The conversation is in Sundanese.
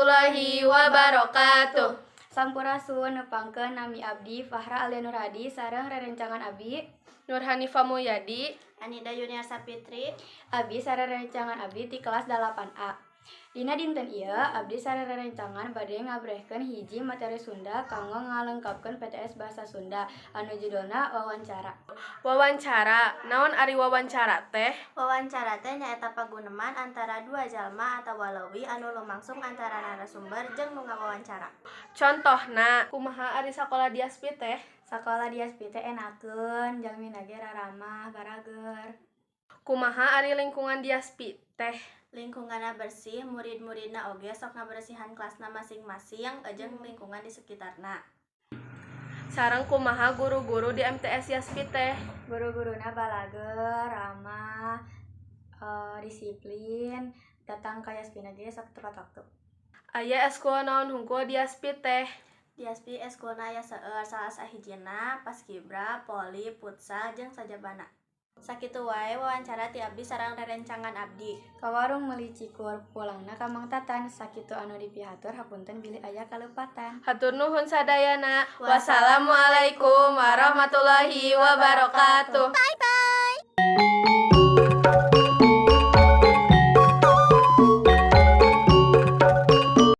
Warahmatullahi wabarakatuh. Sampurasun, nepangkeun nami abdi Fahra Alia Nurhadi sareng rerencangan abdi Nur Hanifah Mulyadi. Anida Junior Sapitri. Abdi sareng rerencangan abdi ti kelas 8A. Dina dinten ieu abdi sareng rerencangan bade ngabrehkeun hiji materi Sunda kanggo ngalengkapkeun PTS Bahasa Sunda anu judulna wawancara. Wawancara, naon ari wawancara teh? Wawancara teh nyaeta paguneman antara dua jalma atawa leuwih anu lumangsung antara narasumber jeung nu ngawawancara. Contohna, kumaha ari sakola di Yaspi teh? Sakola di Yaspi teh enakeun, jalmina ge raramah, barageur. Kumaha ari lingkungan di Yaspi teh? Lingkunganna bersih, murid-muridna oge sok ngabersihan kelasna masing-masing jeung lingkungan di sekitarna. Sareng kumaha guru-guru di MTS Yaspi teh? Guru-guruna balageur, ramah, disiplin, datang ka Yaspina ge sok tepat waktu. Aya eskul naon hungkul di Yaspi teh? Di Yaspi eskulna aya seueur, salah sahijina paskibra, voli, futsal jeung sajabana. Sakitu wae wawancara ti abdi sareng rerencangan abdi. Ka warung meuli cikur, pulangna ka Mang Tatan. Sakitu anu dipihatur, hapunten bilih aya kalepatan. Hatur nuhun sadayana. Wassalamualaikum warahmatullahi wabarakatuh. Bye bye.